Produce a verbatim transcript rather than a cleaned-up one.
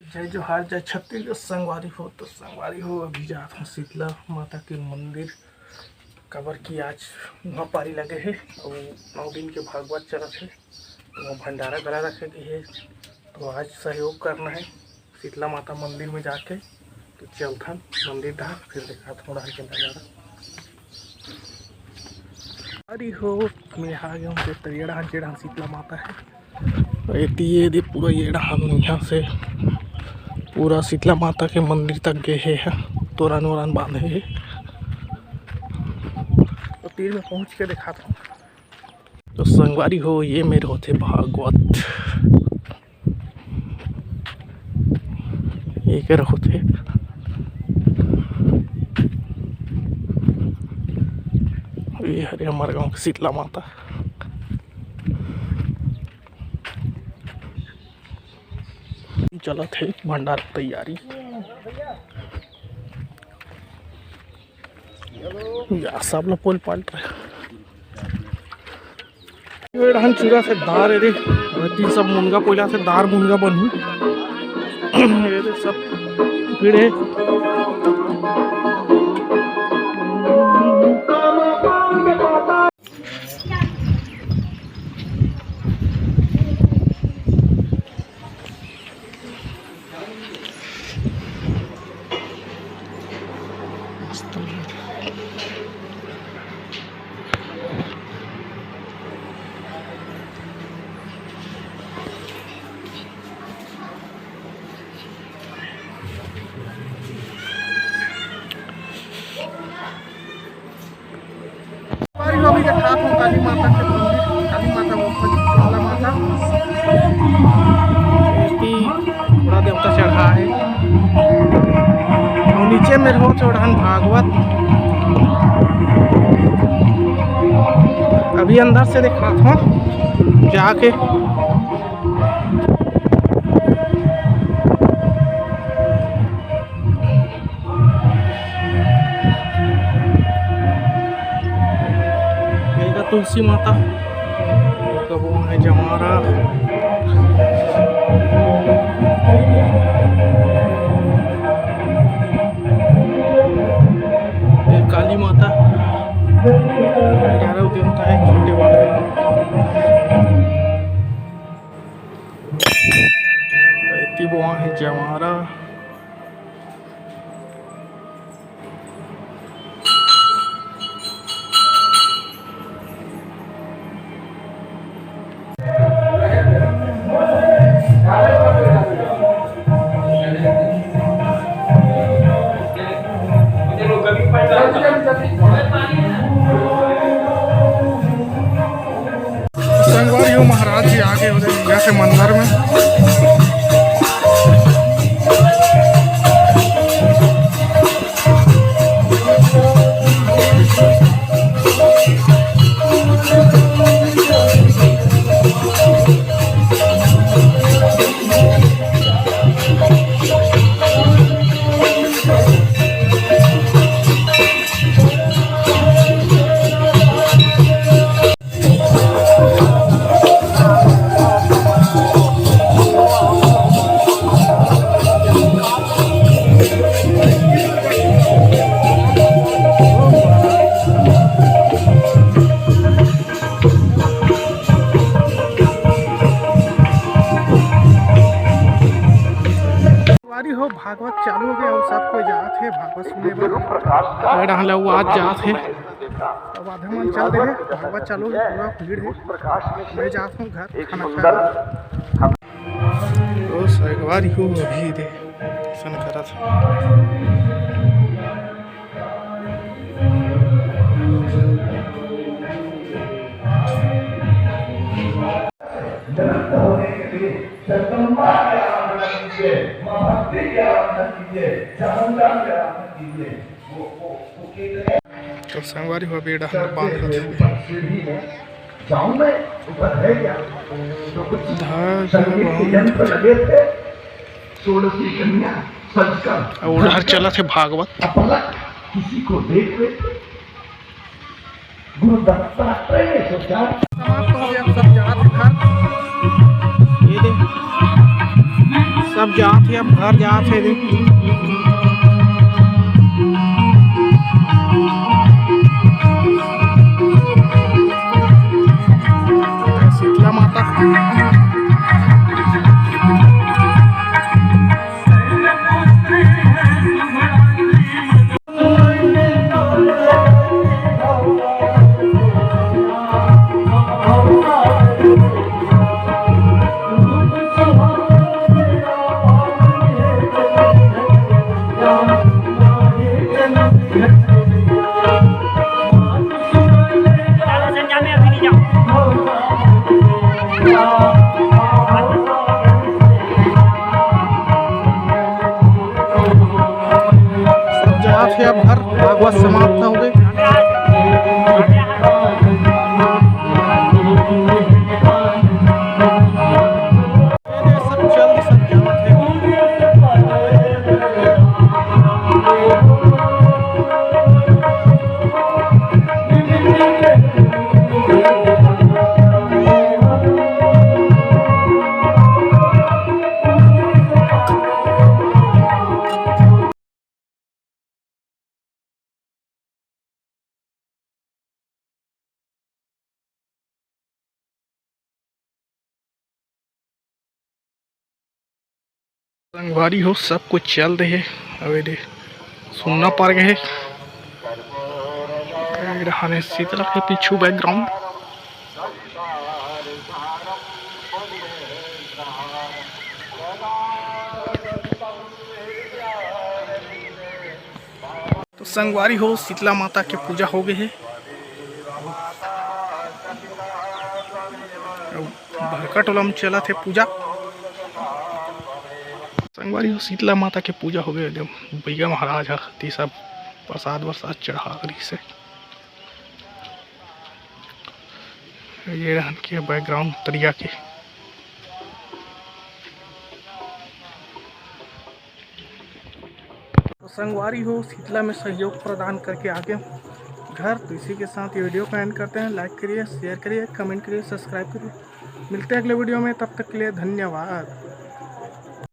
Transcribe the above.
जय जोहार, जय छत्तीसगढ़ संगवारी हो। तो संगवारी हो, अभी जात हूँ शीतला माता के मंदिर, काबर कि आज उहाँ पारी लगे हे अउ नौ दिन के भागवत चलत हे, तो उहाँ भंडारा घला रखे गे हे। तो आज सहयोग करना हे शीतला माता मंदिर में जाके। तो चलथन मंदिर डहार, फिर देखात हूँ डहार के नजारा। अरे हो, मैं आ गया हूँ तरिया डहार, जे डहार शीतला माता है। एती ये दे पूरा ये डहार इहाँ से पूरा शीतला माता के मंदिर तक गे हे, तोरन वोरन बांधे हे। तो तीर में पहुँच के देखात हूँ। तो संगवारी हो, ये मेर होथे भागवत, एकर होथे। ये हरे हमर गांव के शीतला माता। चलत हे भंडारा तैयारी। या सब ला पोल पाल रहे। ये डहन चूरा से दार, ये दे, तीन सब मुनगा पोला से दार मुनगा बनही। ये दे सब भीड़ है। अभी देखात हूँ काली माता के मंदिर, काली माता, भोला माता। एती बड़ा देवता चढ़ा है। और नीचे में हो चौड़हन भागवत। अभी अंदर से देखात हूँ जाके। ये का तुलसी माता, कबो है जमारा। ये काली माता, ग्यारह देवता है छोटे वाले। एती बोआ है जमारा। संगवारी हो, महाराज जी आगे हो रहे यहाँ से मंदिर में। संगवारी हो, भागवत चालू हो गया और सब कोई जात है भागवत सुने बर। ये डहन ले वो आज जात है। अब आधे मन चल दे है, भागवत चालू है, पूरा भीड़ है। मैं जात हूँ घर खाना खाए। तो संगवारी हो, अभी दे सन करत है। जगदम्बा की आराधना कीजिए, माँ भक्ति की आराधना कीजिए, चामुंडा की आराधना कीजिए। वो, वो, वो कीर्तन तो संगवारी हो, बेड़ा हम बांध रहे थे। ऊपर सीढ़ी में जाऊं मैं, ऊपर है क्या? तो कुछ धार संगीत के बहुत यंत्र लगे थे, षोडशी कन्या सजकर अब उधर चला थे भागवत। अपलक किसी को देख रहे थे। गुरु दत्तात्रेय से जान समाप्त हो गया, सब जात घर। ये दे। अब जात हे, अब घर जात हे दे। शीतला माता। सब जात हे अब घर, भागवत समाप्त हो गए। सब चल, सब जात हे। संगवारी हो, सब कुछ चल दे हे। अबे दे, सुन्ना पार गए हे। ए, रहने शीतला के पीछू बैकग्राउंड। तो संगवारी हो, शीतला माता के पूजा हो गए हे। अउ बड़का टोला में चलत हे पूजा। संगवारी हो, शीतला माता के पूजा हो गए। बइगा महाराज ह ते सब प्रसाद वरसाद चढ़ा रहिस हे। ये रहन के बैकग्राउंड तरिया के। तो संगवारी हो, शीतला में सहयोग प्रदान करके आगे घर। तो इसी के साथ ये वीडियो को एंड करते हैं। लाइक करिए, शेयर करिए, कमेंट करिए, सब्सक्राइब करिए। मिलते हैं अगले वीडियो में, तब तक के लिए धन्यवाद।